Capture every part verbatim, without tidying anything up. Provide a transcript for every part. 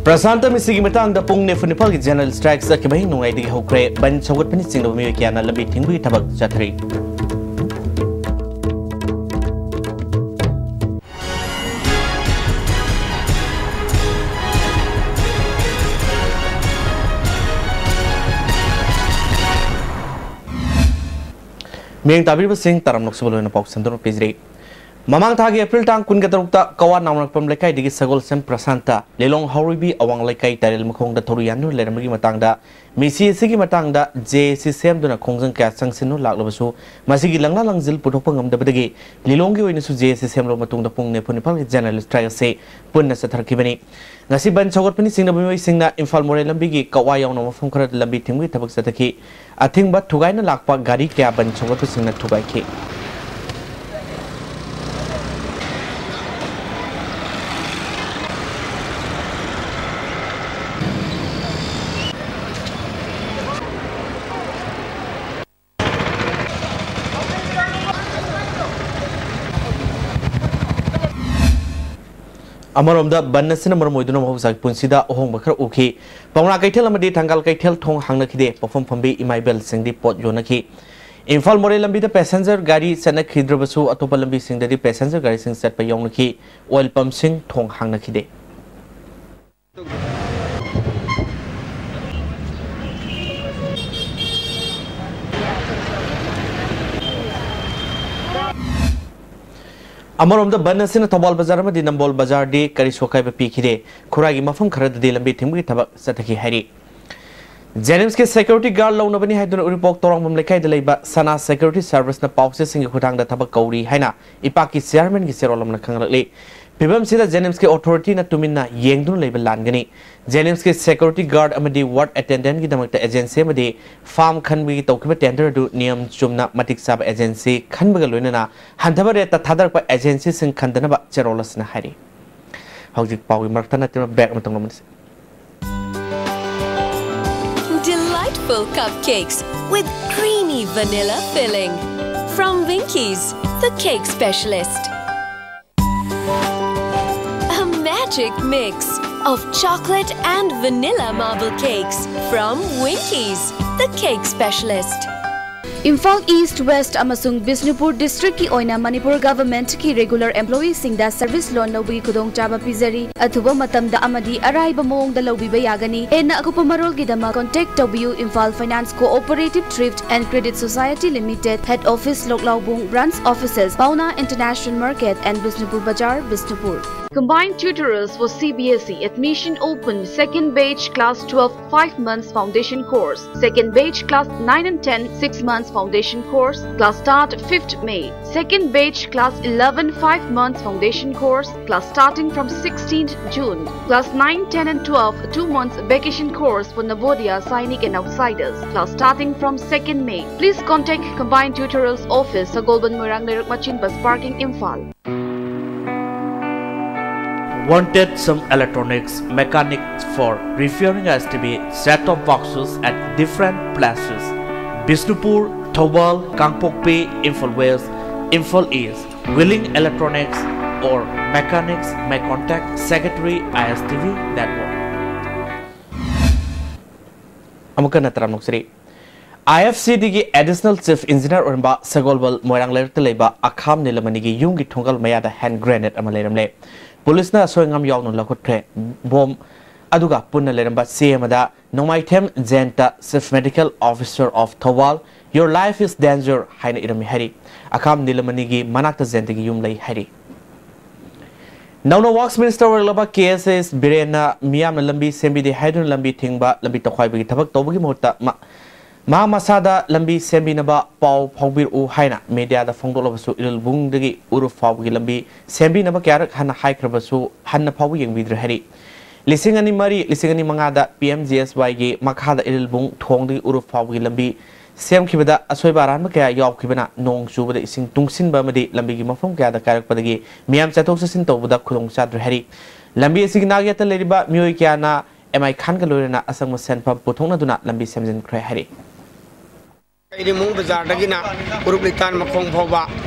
ꯄ꯭ꯔꯁꯥꯟꯇ ꯃꯤꯁꯤꯒꯤ ꯃꯇꯥꯡꯗ ꯄꯨꯡ ꯅꯤꯐꯨ ꯅꯤꯄꯥꯜꯒꯤ ꯖꯦꯅꯔꯦꯜ ꯁ꯭ꯇ꯭ꯔꯥꯏꯛ ꯆꯠꯈꯤꯕ ꯍꯦꯛ ꯅꯣꯡꯌꯥꯏꯗꯒꯤ ꯍꯧꯈ꯭ꯔꯦ꯫ ꯕꯟ ꯁꯧꯒꯠꯄꯅ ꯆꯤꯡꯅꯕ ꯃꯤꯑꯣꯏ ꯀꯌꯥꯅ ꯂꯝꯕꯤ ꯊꯤꯡꯕꯒꯤ ꯊꯕꯛ ꯆꯠꯊꯔꯤ꯫ ꯃꯤꯠꯌꯦꯡ ꯇꯥꯕꯤꯔꯤꯕꯁꯤꯡ ꯇꯔꯥꯝꯅ ꯑꯣꯛꯆꯕ ꯂꯣꯏꯅ ꯄꯥꯎ ꯁꯟꯗꯣꯛꯅ ꯄꯤꯖꯔꯤ꯫ ꯃꯃꯥꯡ ꯊꯥꯒꯤ ꯑꯦꯄ꯭ꯔꯤꯜ ꯇꯥꯡ ꯀꯨꯟꯒ ꯇꯔꯨꯛꯇ ꯀꯋꯥ ꯅꯥꯎꯅꯔꯛꯄꯝ ꯂꯩꯀꯥꯏꯗꯒꯤ ꯁꯒꯣꯜꯁꯦꯝ ꯄ꯭ꯔꯁꯥꯟꯇ, ꯂꯤꯂꯣꯡ ꯍꯥꯎꯔꯩꯕꯤ ꯑꯋꯥꯡ ꯂꯩꯀꯥꯏ ꯇꯥꯏꯔꯦꯜ ꯃꯈꯣꯡꯗ ꯊꯧꯔꯤ ꯌꯥꯟꯗꯨꯅ ꯂꯩꯔꯝꯕꯒꯤ ꯃꯇꯥꯡꯗ ꯃꯤꯁꯤ ꯑꯁꯤꯒꯤ ꯃꯇꯥꯡꯗ ꯖꯦ ꯑꯦ ꯁꯤ ꯁꯦꯝꯗꯨꯅ ꯈꯣꯡꯖꯪ ꯀꯌꯥ ꯆꯪꯁꯤꯟꯗꯨꯅ ꯂꯥꯛꯂꯕꯁꯨ ꯃꯁꯤꯒꯤ ꯂꯪꯂꯥ ꯂꯪꯖꯤꯜ ꯄꯨꯊꯣꯛꯄ ꯉꯝꯗꯕꯗꯒꯤ ꯂꯤꯂꯣꯡꯒꯤ ꯑꯣꯏꯅꯁꯨ ꯖꯦ ꯑꯦ ꯁꯤ ꯁꯦꯝꯂꯕ ꯃꯇꯨꯡꯗ ꯄꯨꯡ ꯅꯤꯐꯨ ꯅꯤꯄꯥꯜꯒꯤ ꯖꯦꯅꯔꯦꯜ ꯁ꯭ꯇ꯭ꯔꯥꯏꯛ ꯑꯁꯤ ꯄꯨꯟꯅ ꯆꯠꯊꯔꯛꯈꯤꯕꯅꯤ꯫ ꯉꯁꯤ ꯕꯟ ꯁꯧꯒꯠꯄꯅꯤ ꯆꯤꯡꯅꯕ ꯃꯤꯑꯣꯏꯁꯤꯡꯅ ꯏꯝꯐꯥꯜ ꯃꯣꯔꯦ ꯂꯝꯕꯤꯒꯤ ꯀꯋꯥ ꯌꯥꯎꯅ ꯃꯐꯝ ꯈꯔꯗ ꯂꯝꯕꯤ ꯊꯤꯡꯕꯒꯤ ꯊꯕꯛ ꯆꯠꯊꯈꯤ꯫ ꯑꯊꯤꯡꯕ ꯊꯨꯒꯥꯏꯅ ꯂꯥꯛꯄ ꯒꯥꯔꯤ ꯀꯌꯥ ꯕꯟ ꯁꯧꯒꯠꯄꯁꯤꯡꯅ ꯊꯨꯒꯥꯏꯈꯤ꯫ ꯑꯃꯔꯣꯝꯗ ꯕꯟ ꯑꯁꯤꯅ ꯃꯔꯝ ꯑꯣꯏꯗꯨꯅ ꯃꯍꯧꯁꯥꯒꯤ ꯄꯨꯟꯁꯤꯗ ꯑꯍꯣꯡꯕ ꯈꯔ ꯎꯈꯤ꯫ ꯄꯥꯎꯅꯥ ꯀꯩꯊꯦꯜ ꯑꯃꯗꯤ ꯊꯪꯒꯥꯜ ꯀꯩꯊꯦꯜ ꯊꯣꯡ ꯍꯥꯡꯅꯈꯤꯗꯦ꯫ ꯄꯣꯠꯐꯝ ꯐꯝꯕꯤ ꯏꯃꯥ ꯏꯕꯦꯜꯁꯤꯡꯗꯤ ꯄꯣꯠ ꯌꯣꯟꯅꯈꯤ꯫ ꯏꯝꯐꯥꯜ ꯃꯣꯔꯦ ꯂꯝꯕꯤꯗ ꯄꯦꯁꯦꯟꯖꯔ ꯒꯥꯔꯤ ꯆꯠꯅꯈꯤꯗ꯭ꯔꯕꯁꯨ ꯑꯇꯣꯞꯄ ꯂꯝꯕꯤꯁꯤꯡꯗꯗꯤ ꯄꯦꯁꯦꯟꯖꯔ ꯒꯥꯔꯤꯁꯤꯡ ꯆꯠꯄ ꯌꯥꯎꯅꯈꯤ꯫ ꯑꯣꯏꯜ ꯄꯝꯁꯤꯡ ꯊꯣꯡ ꯍꯥꯡꯅꯈꯤꯗꯦ꯫ ꯑꯃꯔꯣꯝꯗ ꯕꯟ ꯑꯁꯤꯅ ꯊꯧꯕꯥꯜ ꯕꯖꯥꯔ ꯑꯃꯗꯤ ꯅꯝꯕꯣꯜ ꯕꯖꯥꯔꯗꯤ ꯀꯔꯤꯁꯨ ꯑꯀꯥꯏꯕ ꯄꯤꯈꯤꯗꯦ꯫ ꯈꯨꯔꯥꯏꯒꯤ ꯃꯐꯝ ꯈꯔꯗꯗꯤ ꯂꯝꯕꯤ ꯊꯤꯡꯕꯒꯤ ꯊꯕꯛ ꯆꯠꯊꯈꯤ ꯍꯥꯏꯔꯤ꯫ ꯖꯦꯅꯤꯝꯁꯀꯤ ꯁꯦꯀ꯭ꯌꯨꯔꯤꯇꯤ ꯒꯥꯔꯗ ꯂꯧꯅꯕꯅꯤ ꯍꯥꯏꯗꯨꯅ ꯎꯔꯤꯄꯣꯛ ꯇꯧꯔꯥꯡꯕꯝ ꯂꯩꯀꯥꯏꯗ ꯂꯩꯕ ꯁꯅꯥ ꯁꯦꯀ꯭ꯌꯨꯔꯤꯇꯤ ꯁꯔꯚꯤꯁꯅ ꯄꯥꯎꯆꯦꯁꯤꯡꯒꯤ ꯈꯨꯠꯊꯥꯡꯗ ꯊꯕꯛ ꯀꯧꯔꯤ ꯍꯥꯏꯅ ꯏꯄꯥꯛꯀꯤ ꯆꯤꯌꯥꯔꯃꯦꯟꯒꯤ ꯆꯦꯔꯣꯜ ꯑꯃꯅ ꯈꯪꯍꯜꯂꯛꯂꯤ꯫ ꯐꯤꯕꯝꯁꯤꯗ ꯖꯦꯅꯤꯝꯁꯀꯤ ꯑꯣꯊꯣꯔꯤꯇꯤꯅ ꯇꯨꯃꯤꯟꯅ ꯌꯦꯡꯗꯨꯅ ꯂꯩꯕ ꯂꯥꯟꯒꯅꯤ꯫ ꯖꯦꯅꯤꯝꯁꯀꯤ ꯁꯦꯀ꯭ꯌꯨꯔꯤꯇꯤ ꯒꯥꯔꯗ ꯑꯃꯗꯤ ꯋꯥꯔꯗ ꯑꯦꯇꯦꯟꯗꯦꯟꯠꯀꯤꯗꯃꯛꯇ ꯑꯦꯖꯦꯟꯁꯤ ꯑꯃꯗꯤ ꯐꯥꯔꯝ ꯈꯟꯕꯒꯤ ꯇꯧꯈꯤꯕ ꯇꯦꯟꯗꯔ ꯑꯗꯨ ꯅꯤꯌꯝ ꯆꯨꯝꯅ ꯃꯇꯤꯛ ꯆꯥꯕ ꯑꯦꯖꯦꯟꯁꯤ ꯈꯟꯕꯒ ꯂꯣꯏꯅꯅ ꯍꯟꯊꯕ ꯔꯦꯠꯇ ꯊꯥꯗꯔꯛꯄ ꯑꯦꯖꯦꯟꯁꯤꯁꯤꯡ ꯈꯟꯗꯅꯕ ꯆꯦꯔꯣꯜ ꯑꯁꯤꯅ ꯍꯥꯏꯔꯤ꯫ ꯍꯧꯖꯤꯛ ꯄꯥꯎꯒꯤ ꯃꯔꯛꯇ ꯅꯠꯇꯅ ꯕ꯭ꯔꯦꯛ ꯑꯃꯇꯪ ꯂꯧꯃꯤꯟꯅꯁꯤ꯫ Delightful cupcakes with creamy vanilla filling. From Winkies, the cake specialist. A Chick mix of chocolate and vanilla marble cakes from Winkies, the cake specialist. Imphal east, West ꯑꯃꯁꯨꯡ ꯕꯤꯁꯅꯨꯄꯨꯔ ꯗꯤꯁꯇ꯭ꯔꯤꯛꯀꯤ ꯑꯣꯏꯅ ꯃꯅꯤꯄꯨꯔ ꯒꯚꯔꯟꯃꯦꯟꯠꯀꯤ ꯔꯤꯒꯨꯂꯔ ꯑꯦꯝꯄ꯭ꯂꯣꯌꯤꯁꯤꯡꯗ ꯁꯔꯚꯤꯁ ꯂꯣꯟ ꯂꯧꯕꯒꯤ ꯈꯨꯗꯣꯡꯆꯥꯕ ꯄꯤꯖꯔꯤ꯫ ꯑꯊꯨꯕ ꯃꯇꯝꯗ ꯑꯃꯗꯤ ꯑꯔꯥꯏꯕ ꯃꯑꯣꯡꯗ ꯂꯧꯕꯤꯕ ꯌꯥꯒꯅꯤ꯫ ꯍꯦꯟꯅ ꯑꯀꯨꯞꯄ ꯃꯔꯣꯜꯒꯤꯗꯃꯛ ꯀꯣꯟꯇꯦꯛ ꯇꯧꯕꯤꯌꯨ꯫ Imphal Finance Cooperative Thrift and Credit Society Limited, Head Office, ꯂꯣꯛꯂꯥꯎꯕꯨꯡ, Branch Offices, Paona International Market and Bishnupur Bazar, Bishnupur. Combined tutorials for C B S E. Admission open. Second batch class twelve, five months foundation course. Second batch class nine and ten, six months foundation course. Class start fifth May. Second batch class eleven, five months foundation course. Class starting from sixteenth June. Class nine, ten and twelve, two months vacation course for Navodaya, Sainik and outsiders. Class starting from second May. Please contact Combined Tutorials Office, Sagolband, Moirang Leiruk Machin Bus Parking, Imphal. Wanted some electronics mechanics for repairing S T V set-top boxes at different places: Bishnupur, Thoubal, Kangpokpi, Imphal West, Imphal East. Willing electronics or mechanics may contact Secretary I S T V Network. ꯑꯃꯨꯛꯀ ꯍꯟꯅ ꯇꯔꯥꯝꯅ ꯑꯣꯛꯆꯔꯤ꯫ ꯑꯥꯏ F C ꯗꯤꯒꯤ additional chief engineer ꯑꯣꯏꯔꯝꯕ ꯁꯒꯣꯜꯕꯜ ꯃꯣꯏꯔꯥꯡ ꯂꯩꯔꯛꯇ ꯂꯩꯕ ꯑꯈꯥꯝ ꯅꯤꯂꯃꯅꯤꯒꯤ ꯌꯨꯝꯒꯤ ꯊꯣꯡꯒꯜ ꯃꯌꯥꯗ hand grenade ꯑꯃ ꯂꯩꯔꯝꯂꯦ꯫ ꯄꯨꯂꯤꯁꯅ ꯑꯁꯣꯏ ꯑꯉꯥꯝ ꯌꯥꯎꯗꯅ ꯂꯧꯈꯠꯈ꯭ꯔꯦ꯫ ꯕꯣꯝ ꯑꯗꯨꯒ ꯄꯨꯟꯅ ꯂꯩꯔꯝꯕ ꯆꯦ ꯑꯃꯗ ꯅꯣꯡꯃꯥꯏꯊꯦꯝ ꯖꯌꯟꯇ, Chief Medical Officer of Thoubal, "Your life is danger" ꯍꯥꯏꯅ ꯏꯔꯝꯃꯤ ꯍꯥꯏꯔꯤ꯫ ꯑꯈꯥꯝ ꯅꯤꯂꯃꯅꯤꯒꯤ ꯃꯅꯥꯛꯇ ꯖꯌꯟꯇꯒꯤ ꯌꯨꯝ ꯂꯩ ꯍꯥꯏꯔꯤ꯫ ꯅꯧꯅ ꯋꯥꯔꯛꯁ ꯃꯤꯅꯤꯁꯇꯔ ꯑꯣꯏꯔꯛꯂꯕ ꯀꯦ ꯑꯦꯁ ꯑꯦꯁ ꯕꯤꯔꯦꯟꯅ ꯃꯤꯌꯥꯝꯅ ꯂꯝꯕꯤ ꯁꯦꯝꯕꯤꯗꯦ ꯍꯥꯏꯗꯨꯅ ꯂꯝꯕꯤ ꯊꯤꯡꯕ, ꯂꯝꯕꯤ ꯇꯧꯈꯥꯏꯕꯒꯤ ꯊꯕꯛ ꯇꯧꯕꯒꯤ ꯃꯍꯨꯠꯇ ꯃ-, ꯃꯍꯥꯛ ꯃꯁꯥꯗ ꯂꯝꯕꯤ ꯁꯦꯝꯕꯤꯅꯕ ꯄꯥꯎ ꯐꯥꯎꯕꯤꯔꯛꯎ ꯍꯥꯏꯅ ꯃꯦꯗꯤꯌꯥꯗ ꯐꯣꯡꯗꯣꯛꯂꯕꯁꯨ, ꯏꯔꯤꯜꯕꯨꯡꯗꯒꯤ ꯎꯔꯨꯞ ꯐꯥꯎꯕꯒꯤ ꯂꯝꯕꯤ ꯁꯦꯝꯕꯤꯅꯕ ꯀꯌꯥꯔꯛ ꯍꯟꯅ ꯍꯥꯏꯈ꯭ꯔꯕꯁꯨ ꯍꯟꯅ ꯐꯥꯎꯕ ꯌꯦꯡꯕꯤꯗ꯭ꯔꯦ ꯍꯥꯏꯔꯤ꯫ ꯂꯤꯁꯤꯡ ꯑꯅꯤ ꯃꯔꯤ, ꯂꯤꯁꯤꯡ ꯑꯅꯤ ꯃꯉꯥꯗ ꯄꯤ ꯑꯦꯝ ꯖꯤ ꯑꯦꯁ ꯋꯥꯏꯒꯤ ꯃꯈꯥꯗ ꯏꯔꯤꯜꯕꯨꯡ ꯊꯣꯡꯗꯒꯤ ꯎꯔꯨꯞ ꯐꯥꯎꯕꯒꯤ ꯂꯝꯕꯤ ꯁꯦꯝꯈꯤꯕꯗ ꯑꯁꯣꯏꯕ ꯑꯔꯥꯟꯕ ꯀꯌꯥ ꯌꯥꯎꯈꯤꯕꯅ ꯅꯣꯡ ꯆꯨꯕꯗ ꯏꯁꯤꯡ ꯇꯨꯡꯁꯤꯟꯕ ꯑꯃꯗꯤ ꯂꯝꯕꯤꯒꯤ ꯃꯐꯝ ꯀꯌꯥꯗ ꯀꯥꯏꯔꯛꯄꯗꯒꯤ ꯃꯤꯌꯥꯝ ꯆꯠꯊꯣꯛ ꯆꯠꯁꯤꯟ ꯇꯧꯕꯗ ꯈꯨꯗꯣꯡ ꯆꯥꯗ꯭ꯔꯦ ꯍꯥꯏꯔꯤ꯫ ꯂꯝꯕꯤ ꯑꯁꯤꯒꯤ ꯅꯥꯛ ꯌꯦꯠꯇ ꯂꯩꯔꯤꯕ ꯃꯤꯑꯣꯏ ꯀꯌꯥꯅ ꯑꯦꯝ ꯑꯥꯏ ꯈꯥꯟꯒ ꯂꯣꯏꯅꯅ ꯑꯆꯪꯕ ꯁꯦꯟꯐꯝ ꯄꯨꯊꯣꯛꯅꯗꯨꯅ ꯂꯝꯕꯤ ꯁꯦꯝꯖꯤꯟꯈ꯭ꯔꯦ ꯍꯥꯏꯔꯤ꯫ ꯏꯔꯤꯜꯕꯨꯡ ꯕꯖꯥꯔꯗꯒꯤꯅ ꯎꯔꯨꯞ ꯂꯤꯇꯥꯟ ꯃꯈꯣꯡ ꯐꯥꯎꯕ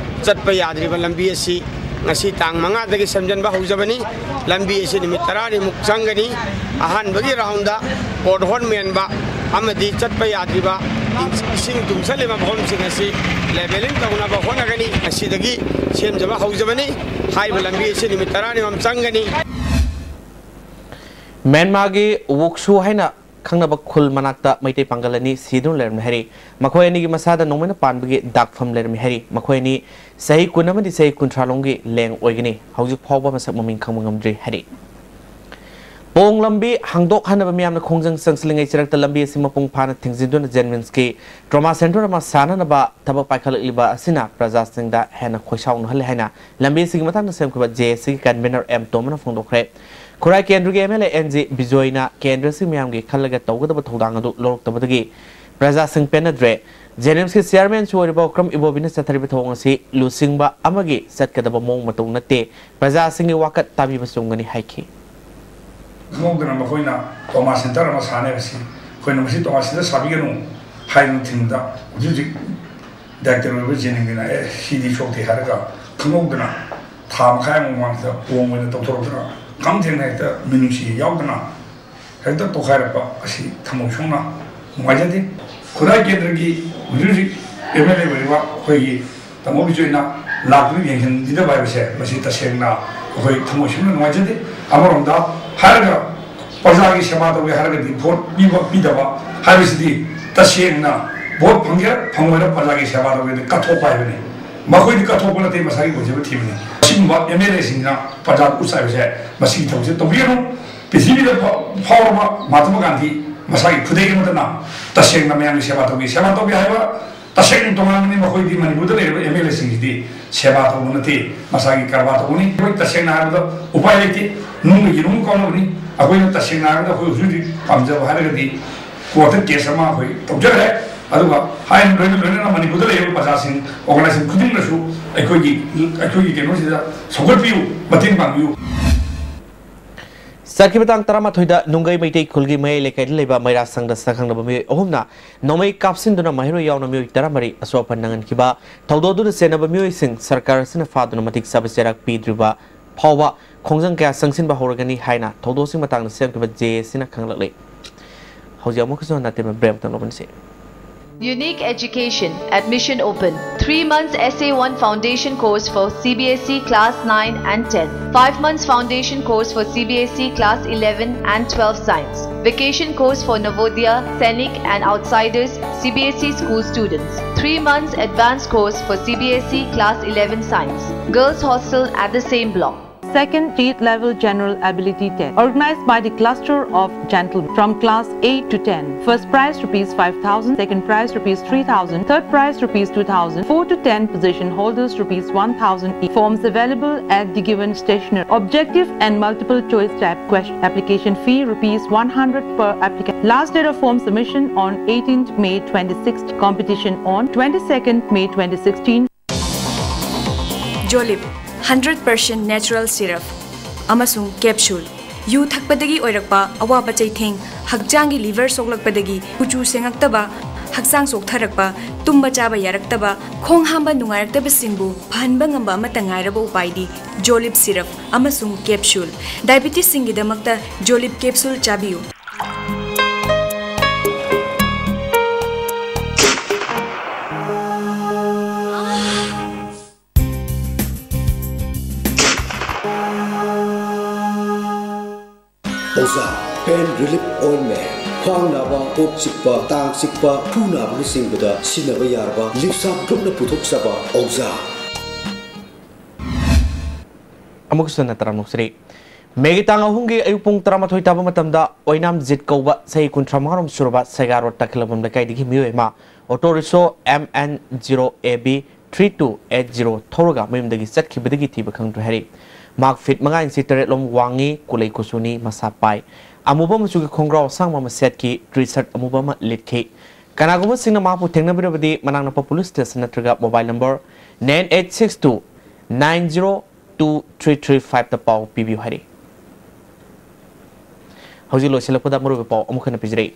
ꯆꯠꯄ ꯌꯥꯗ꯭ꯔꯤꯕ ꯂꯝꯕꯤ ꯑꯁꯤ ꯉꯁꯤ ꯇꯥꯡ ꯃꯉꯥꯗꯒꯤ ꯁꯦꯝꯖꯤꯟꯕ ꯍꯧꯖꯕꯅꯤ꯫ ꯂꯝꯕꯤ ꯑꯁꯤ ꯅꯨꯃꯤꯠ ꯇꯔꯥꯅꯤꯃꯨꯛ ꯆꯪꯒꯅꯤ꯫ ꯑꯍꯥꯟꯕꯒꯤ ꯔꯥꯎꯟꯗ ꯄꯣꯠꯍꯣꯟ ꯃꯦꯟꯕ ꯑꯃꯗꯤ ꯆꯠꯄ ꯌꯥꯗ꯭ꯔꯤꯕ ꯏꯁꯤꯡ ꯇꯨꯡꯁꯜꯂꯤꯕ ꯃꯐꯝꯁꯤꯡ ꯑꯁꯤ ꯂꯦꯕꯦꯂꯤꯡ ꯇꯧꯅꯕ ꯍꯣꯠꯅꯒꯅꯤ꯫ ꯉꯁꯤꯗꯒꯤ ꯁꯦꯝꯖꯕ ꯍꯧꯖꯕꯅꯤ꯫ ꯍꯥꯏꯔꯤꯕ ꯂꯝꯕꯤ ꯑꯁꯤ ꯅꯨꯃꯤꯠ ꯇꯔꯥꯅꯤꯃꯨꯛ ꯆꯪꯒꯅꯤ꯫ ꯃ꯭ꯌꯥꯟꯃꯥꯔꯒꯤ ꯋꯨꯛꯁꯨ ꯍꯥꯏꯅ ꯈꯪꯅꯕ ꯈꯨꯜ ꯃꯅꯥꯛꯇ ꯃꯩꯇꯩ ꯄꯥꯡꯒꯜ ꯑꯅꯤ ꯁꯤꯗꯨꯅ ꯂꯩꯔꯝꯃꯤ ꯍꯥꯏꯔꯤ꯫ ꯃꯈꯣꯏ ꯑꯅꯤꯒꯤ ꯃꯁꯥꯗ ꯅꯣꯡꯃꯩꯅ ꯄꯥꯟꯕꯒꯤ ꯗꯥꯛꯐꯝ ꯂꯩꯔꯝꯃꯤ ꯍꯥꯏꯔꯤ꯫ ꯃꯈꯣꯏ ꯑꯅꯤ ꯆꯍꯤ ꯀꯨꯟ ꯑꯃꯗꯤ ꯆꯍꯤ ꯀꯨꯟꯊ꯭ꯔꯥ ꯂꯣꯝꯒꯤ ꯂꯦꯡ ꯑꯣꯏꯒꯅꯤ꯫ ꯍꯧꯖꯤꯛ ꯐꯥꯎꯕ ꯃꯁꯛ ꯃꯃꯤꯡ ꯈꯪꯕ ꯉꯝꯗ꯭ꯔꯤ ꯍꯥꯏꯔꯤ꯫ ꯄꯣꯡ ꯂꯝꯕꯤ ꯍꯥꯡꯗꯣꯛꯍꯟꯅꯕ ꯃꯤꯌꯥꯝꯅ ꯈꯣꯡꯖꯪ ꯆꯪꯁꯤꯜꯂꯤꯉꯩ ꯆꯔꯛꯇ ꯂꯝꯕꯤ ꯑꯁꯤ ꯃꯄꯨꯡ ꯐꯥꯅ ꯊꯤꯡꯖꯤꯟꯗꯨꯅ ꯖꯦꯅꯤꯝꯁꯀꯤ ꯇ꯭ꯔꯣꯃꯥ ꯁꯦꯟꯇꯔ ꯑꯃ ꯁꯥꯅꯅꯕ ꯊꯕꯛ ꯄꯥꯏꯈꯠꯂꯛꯂꯤꯕ ꯑꯁꯤꯅ ꯄ꯭ꯔꯖꯥꯁꯤꯡꯗ ꯍꯦꯟꯅ ꯈꯣꯏꯁꯥꯎꯅꯍꯜꯂꯤ ꯍꯥꯏꯅ ꯂꯝꯕꯤ ꯑꯁꯤꯒꯤ ꯃꯇꯥꯡꯗ ꯁꯦꯝꯈꯤꯕ ꯖꯦ ꯑꯦꯁ ꯁꯤꯒꯤ ꯀꯟꯚꯦꯅꯔ ꯑꯦꯝ ꯇꯣꯝꯕꯅ ꯐꯣꯡꯗꯣꯛꯈ꯭ꯔꯦ꯫ ꯈꯨꯔꯥꯏ ꯀꯦꯟꯗ꯭ꯔꯒꯤ M L A N G ꯕꯤꯖꯣꯏꯅ ꯀꯦꯟꯗ꯭ꯔꯁꯤ ꯃꯤꯌꯥꯝꯒꯤ ꯈꯜꯂꯒ ꯇꯧꯒꯗꯕ ꯊꯧꯗꯥꯡ ꯑꯗꯨ ꯂꯧꯔꯛꯇꯕꯗꯒꯤ ꯄ꯭ꯔꯖꯥꯁꯤꯡ ꯄꯦꯟꯅꯗ꯭ꯔꯦ꯫ ꯖꯦꯅꯤꯝꯁꯀꯤ ꯆꯤꯌꯥꯔꯃꯦꯟꯁꯨ ꯑꯣꯏꯔꯤꯕ ꯎꯀ꯭ꯔꯝ ꯏꯕꯣꯕꯤꯅ ꯆꯠꯊꯔꯤꯕ ꯊꯧꯑꯣꯡ ꯑꯁꯤ ꯂꯨꯆꯤꯡꯕ ꯑꯃꯒꯤ ꯆꯠꯀꯗꯕ ꯃꯑꯣꯡ ꯃꯇꯧ ꯅꯠꯇꯦ, ꯄ꯭ꯔꯖꯥꯁꯤꯡꯒꯤ ꯋꯥꯀꯠ ꯇꯥꯕꯤꯕ ꯆꯨꯝꯒꯅꯤ ꯍꯥꯏꯈꯤ꯫ ꯈꯪꯍꯧꯗꯅ ꯃꯈꯣꯏꯅ ꯇ꯭ꯔꯣꯃꯥ ꯁꯦꯟꯇꯔ ꯑꯃ ꯁꯥꯅꯤ ꯍꯥꯏꯕꯁꯤ ꯑꯩꯈꯣꯏꯅ ꯃꯁꯤ ꯇ꯭ꯔꯣꯃꯥ ꯁꯦꯟꯇꯔ ꯁꯥꯕꯤꯒꯅꯨ ꯍꯥꯏꯗꯨꯅ ꯊꯤꯡꯕꯗ ꯍꯧꯖꯤꯛ ꯍꯧꯖꯤꯛ ꯗꯥꯏꯔꯦꯛꯇꯔ ꯑꯣꯏꯕ ꯖꯦꯅꯤꯝꯒꯤꯅ "ꯑꯦ, ꯁꯤꯗꯤ ꯁꯣꯛꯇꯦ" ꯍꯥꯏꯔꯒ ꯈꯪꯍꯧꯗꯅ ꯊꯥ ꯃꯈꯥꯏ ꯑꯃ ꯃꯃꯥꯡꯁꯤꯗ ꯄꯣꯡ ꯑꯣꯏꯅ ꯇꯧꯊꯣꯔꯛꯇꯅ ꯈꯪ ꯊꯦꯡꯅ ꯍꯦꯛꯇ ꯃꯤꯅꯨꯡꯁꯤ ꯌꯥꯎꯗꯅ ꯍꯦꯛꯇ ꯇꯣꯈꯥꯏꯔꯛꯄ ꯑꯁꯤ ꯊꯃꯣꯏ ꯁꯣꯛꯅ ꯅꯨꯡꯉꯥꯏꯖꯗꯦ꯫ ꯈꯨꯔꯥꯏ ꯀꯦꯟꯗ꯭ꯔꯒꯤ ꯍꯧꯖꯤꯛ ꯍꯧꯖꯤꯛ ꯑꯦꯝ ꯑꯦꯜ ꯑꯦ ꯑꯣꯏꯔꯤꯕ ꯑꯩꯈꯣꯏꯒꯤ ꯇꯥꯃꯣ ꯕꯤꯖꯣꯏꯅ ꯂꯥꯛꯇꯨꯅ ꯌꯦꯡꯁꯤꯟꯕꯤꯗꯕ ꯍꯥꯏꯕꯁꯦ ꯃꯁꯤ ꯇꯁꯦꯡꯅ ꯑꯩꯈꯣꯏ ꯊꯃꯣꯏ ꯁꯣꯛꯅ ꯅꯨꯡꯉꯥꯏꯖꯗꯦ꯫ ꯑꯃꯔꯣꯝꯗ ꯍꯥꯏꯔꯒ ꯄ꯭ꯔꯖꯥꯒꯤ ꯁꯦꯕꯥ ꯇꯧꯒꯦ ꯍꯥꯏꯔꯒꯗꯤ ꯚꯣꯠ ꯄꯤꯕ ꯄꯤꯗꯕ ꯍꯥꯏꯕꯁꯤꯗꯤ ꯇꯁꯦꯡꯅ ꯚꯣꯠ ꯐꯪꯒꯦꯔꯥ ꯐꯪꯉꯣꯏꯔꯥ ꯄ꯭ꯔꯖꯥꯒꯤ ꯁꯦꯕꯥ ꯇꯧꯒꯦꯗꯤ ꯀꯠꯊꯣꯛꯄ ꯍꯥꯏꯕꯅꯤ꯫ ꯃꯈꯣꯏꯗꯤ ꯀꯠꯊꯣꯛꯄ ꯅꯠꯇꯦ, ꯃꯁꯥꯒꯤ ꯑꯣꯏꯖꯕ ꯊꯤꯕꯅꯤ꯫ ꯑꯁꯤꯒꯨꯝꯕ ꯑꯦꯝ ꯑꯦꯜ ꯑꯦꯁꯤꯡꯅ ꯄ꯭ꯔꯖꯥꯗ ꯎꯠꯆꯕꯁꯦ ꯃꯁꯤꯒꯤ ꯊꯕꯛꯁꯦ ꯇꯧꯕꯤꯒꯅꯨ꯫ ꯄ꯭ꯔꯤꯊꯤꯕꯤꯗ ꯐꯥꯎꯔꯕ ꯃꯍꯥꯇꯃꯥ ꯒꯥꯟꯙꯤ ꯃꯁꯥꯒꯤ ꯈꯨꯗꯩ ꯑꯃꯠꯇꯅ ꯇꯁꯦꯡꯅ ꯃꯌꯥꯝꯒꯤ ꯁꯦꯕꯥ ꯇꯧꯒꯦ, ꯁꯦꯕꯥ ꯇꯧꯒꯦ ꯍꯥꯏꯕ ꯇꯁꯦꯡꯅ ꯇꯣꯉꯥꯟꯕꯅꯤ꯫ ꯃꯈꯣꯏꯗꯤ ꯃꯅꯤꯄꯨꯔꯗ ꯂꯩꯔꯤꯕ ꯑꯦꯝ ꯑꯦꯜ ꯑꯦꯁꯤꯡꯁꯤꯗꯤ ꯁꯦꯕꯥ ꯇꯧꯕ ꯅꯠꯇꯦ, ꯃꯁꯥꯒꯤ ꯀꯔꯕꯥꯔ ꯇꯧꯕꯅꯤ꯫ ꯑꯩꯈꯣꯏ ꯇꯁꯦꯡꯅ ꯍꯥꯏꯔꯕꯗ ꯎꯄꯥꯏ ꯂꯩꯇꯦ, ꯅꯨꯡꯒ ꯌꯦꯔꯨꯝ ꯀꯥꯎꯅꯕꯅꯤ꯫ ꯑꯩꯈꯣꯏꯅ ꯇꯁꯦꯡꯅ ꯍꯥꯏꯔꯕꯗ ꯑꯩꯈꯣꯏ ꯍꯧꯖꯤꯛ ꯍꯧꯖꯤꯛ ꯄꯥꯝꯖꯕ ꯍꯥꯏꯔꯒꯗꯤ ꯀꯣꯔꯠꯇ ꯀꯦꯁ ꯑꯃ ꯑꯩꯈꯣꯏ ꯇꯧꯖꯈ꯭ꯔꯦ꯫ ꯑꯗꯨꯒ ꯍꯥꯏꯔꯤꯕ ꯂꯣꯏꯅ ꯂꯣꯏꯅꯅ ꯃꯅꯤꯄꯨꯔꯗ ꯂꯩꯔꯤꯕ ꯄ꯭ꯔꯖꯥꯁꯤꯡ, ꯑꯣꯔꯒꯅꯥꯏꯖꯦꯁꯟ ꯈꯨꯗꯤꯡꯃꯛꯅꯁꯨ ꯑꯩꯈꯣꯏꯒꯤ ꯑꯩꯈꯣꯏꯒꯤ ꯀꯩꯅꯣꯁꯤꯗ ꯁꯧꯒꯠꯄꯤꯌꯨ, ꯃꯇꯦꯡ ꯄꯥꯡꯕꯤꯌꯨ꯫ ꯆꯠꯈꯤꯕ ꯇꯥꯡ ꯇꯔꯥꯃꯥꯊꯣꯏꯗ ꯅꯨꯡꯒꯩ ꯃꯩꯇꯩ ꯈꯨꯜꯒꯤ ꯃꯌꯥꯏ ꯂꯩꯀꯥꯏꯗ ꯂꯩꯕ ꯃꯩꯔꯥ ꯁꯪꯗ ꯁꯛꯈꯪꯅꯕ ꯃꯤꯑꯣꯏ ꯑꯍꯨꯝꯅ ꯅꯣꯡꯃꯩ ꯀꯥꯞꯁꯤꯟꯗꯨꯅ ꯃꯍꯩꯔꯣꯏ ꯌꯥꯎꯅ ꯃꯤꯑꯣꯏ ꯇꯔꯥꯃꯔꯤ ꯑꯁꯣꯛ ꯑꯄꯟ ꯅꯪꯍꯟꯈꯤꯕ ꯊꯧꯗꯣꯛ ꯑꯗꯨꯗ ꯆꯦꯟꯅꯕ ꯃꯤꯑꯣꯏꯁꯤꯡ ꯁꯔꯀꯥꯔ ꯑꯁꯤꯅ ꯐꯥꯗꯨꯅ ꯃꯇꯤꯛ ꯆꯥꯕ ꯆꯩꯔꯥꯛ ꯄꯤꯗ꯭ꯔꯤꯕ ꯐꯥꯎꯕ ꯈꯣꯡꯖꯪ ꯀꯌꯥ ꯆꯪꯁꯤꯟꯕ ꯍꯧꯔꯒꯅꯤ ꯍꯥꯏꯅ ꯊꯧꯗꯣꯛꯁꯤꯡ ꯃꯇꯥꯡꯗ ꯁꯦꯝꯈꯤꯕ ꯖꯦ ꯑꯦ ꯁꯤꯅ ꯈꯪꯂꯛꯂꯤ꯫ ꯍꯧꯖꯤꯛ ꯑꯃꯨꯛꯀꯁꯨ ꯍꯟꯅ ꯇꯦꯟꯕ ꯕ꯭ꯔꯦꯛ ꯑꯃꯇꯪ ꯂꯧꯒꯅꯤꯁꯤ꯫ Unique Education, admission open. Three months S A one foundation course for C B S E class nine and ten. Five months foundation course for C B S E class eleven and twelve science. Vacation course for Navodaya, Sainik and outsiders C B S E school students. Three months advanced course for C B S E class eleven science. Girls hostel at the same block. Second state level general ability test organized by the cluster of gentlemen from class eight to ten. First prize rupees five thousand, second prize rupees three thousand, third prize rupees two thousand, four to ten position holders rupees one thousand each. Forms available at the given stationery. Objective and multiple choice type question. Application fee rupees one hundred per applicant. Last date of form submission on eighteenth May twenty-sixteen. Competition on twenty-second May twenty sixteen. Jolib, hundred percent natural syrup ꯑꯃꯁꯨꯡ capsule꯫ U ꯊꯛꯄꯗꯒꯤ ꯑꯣꯏꯔꯛꯄ ꯑꯋꯥꯕ ꯆꯩꯊꯦꯡ, ꯍꯛꯆꯥꯡꯒꯤ liver ꯁꯣꯛꯂꯛꯄꯗꯒꯤ ꯀꯨꯆꯨ ꯁꯦꯡꯉꯛꯇꯕ, ꯍꯛꯆꯥꯡ ꯆꯣꯛꯊꯔꯛꯄ, ꯇꯨꯝꯕ ꯆꯥꯕ ꯌꯥꯔꯛꯇꯕ, ꯈꯣꯡ ꯍꯥꯝꯕ ꯅꯨꯡꯉꯥꯏꯔꯛꯇꯕꯁꯤꯡꯕꯨ ꯐꯍꯟꯕ ꯉꯝꯕ ꯑꯃꯠꯇ ꯉꯥꯏꯔꯕ ꯎꯄꯥꯏꯗꯤ Jolib syrup ꯑꯃꯁꯨꯡ capsule꯫ Diabetesꯁꯤꯡꯒꯤꯗꯃꯛꯇ Jolib capsule ꯆꯥꯕꯤꯌꯨ꯫ ꯑꯣꯖꯥ, pain relief ointment꯫ ꯈ꯭ꯋꯥꯡ ꯅꯥꯕ, ꯀꯣꯛ ꯆꯤꯛꯄ, ꯇꯥꯡ ꯆꯤꯛꯄ, ꯈꯨ ꯅꯥꯕꯅꯆꯤꯡꯕꯗ ꯁꯤꯖꯤꯟꯅꯕ ꯌꯥꯔꯕ ꯂꯤꯞꯁꯥꯞ ꯒ꯭ꯔꯨꯞꯅ ꯄꯨꯊꯣꯛꯆꯕ ꯑꯣꯖꯥ꯫ ꯑꯃꯨꯛꯀꯁꯨ ꯍꯟꯅ ꯇꯔꯥꯝꯅ ꯑꯣꯛꯆꯔꯤ꯫ ꯃꯦꯒꯤ ꯇꯥꯡ ꯑꯍꯨꯝꯒꯤ ꯑꯌꯨꯛ ꯄꯨꯡ ꯇꯔꯥꯃꯥꯊꯣꯏ ꯇꯥꯕ ꯃꯇꯝꯗ ꯑꯣꯏꯅꯥꯝ ꯖꯤꯠ ꯀꯧꯕ ꯆꯍꯤ ꯀꯨꯟꯊ꯭ꯔꯥ ꯃꯉꯥ ꯔꯣꯝ ꯁꯨꯔꯕ ꯁꯦꯒꯥ ꯔꯣꯗ ꯇꯈꯦꯂꯝꯕꯝ ꯂꯩꯀꯥꯏꯗꯒꯤ ꯃꯤꯑꯣꯏ ꯑꯃ auto rickshaw M N zero A B three two eight zero ꯊꯧꯔꯒ ꯃꯌꯨꯝꯗꯒꯤ ꯆꯠꯈꯤꯕꯗꯒꯤ ꯊꯤꯕ ꯈꯪꯗ꯭ꯔꯦ ꯍꯥꯏꯔꯤ꯫ ꯃꯍꯥꯛ ꯐꯤꯠ ꯃꯉꯥ ꯏꯟꯆꯤ ꯇꯔꯦꯠ ꯂꯣꯝ ꯋꯥꯡꯉꯤ, ꯀꯨꯂꯩ ꯀꯨꯆꯨꯅꯤ, ꯃꯁꯥ ꯄꯥꯏ꯫ ꯑꯃꯨꯕ ꯃꯆꯨꯒꯤ ꯈꯣꯡꯒ꯭ꯔꯥꯎ ꯑꯁꯥꯡꯕ ꯑꯃ ꯁꯦꯠꯈꯤ, ꯇꯤ ꯁꯥꯔꯠ ꯑꯃꯨꯕ ꯑꯃ ꯂꯤꯠꯈꯤ꯫ ꯀꯅꯥꯒꯨꯝꯕꯁꯤꯡꯅ ꯃꯍꯥꯛꯄꯨ ꯊꯦꯡꯅꯕꯤꯔꯕꯗꯤ ꯃꯅꯥꯛ ꯅꯛꯄ ꯄꯨꯂꯤꯁ ꯁ꯭ꯇꯦꯁꯟ ꯅꯠꯇ꯭ꯔꯒ mobile number nine eight six two nine zero two three three five ꯇ ꯄꯥꯎ ꯄꯤꯕꯤꯌꯨ ꯍꯥꯏꯔꯤ꯫ ꯍꯧꯖꯤꯛ ꯂꯣꯏꯁꯤꯜꯂꯛꯄꯗ ꯃꯔꯨꯑꯣꯏꯕ ꯄꯥꯎ ꯑꯃꯨꯛ ꯍꯟꯅ ꯄꯤꯖꯔꯛꯏ꯫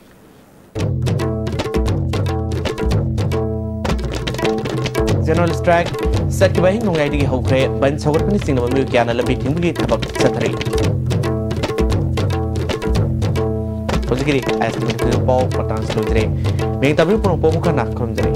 General strike ꯆꯠꯈꯤꯕ ꯑꯍꯤꯡ ꯅꯣꯡꯌꯥꯏꯗꯒꯤ ꯍꯧꯈ꯭ꯔꯦ꯫ ꯕꯟ ꯁꯧꯒꯠꯄꯅ ꯆꯤꯡꯅꯕ ꯃꯤꯑꯣꯏ ꯀꯌꯥꯅ ꯂꯝꯕꯤ ꯊꯤꯡꯕꯒꯤ ꯊꯕꯛ ꯆꯠꯊꯔꯤ꯫ ꯍꯧꯖꯤꯛꯀꯤꯗꯤ ꯑꯥꯏ ꯑꯦꯁ ꯇꯤ ꯚꯤ ꯄꯥꯎ ꯃꯇꯥꯡꯁꯤ ꯂꯣꯏꯖꯔꯦ꯫ ꯃꯤꯌꯦꯡ ꯇꯥꯕꯤꯌꯨ ꯄꯨꯝꯅꯃꯛꯄꯨ ꯑꯃꯨꯛ ꯍꯟꯅ ꯈꯨꯔꯨꯝꯖꯔꯤ꯫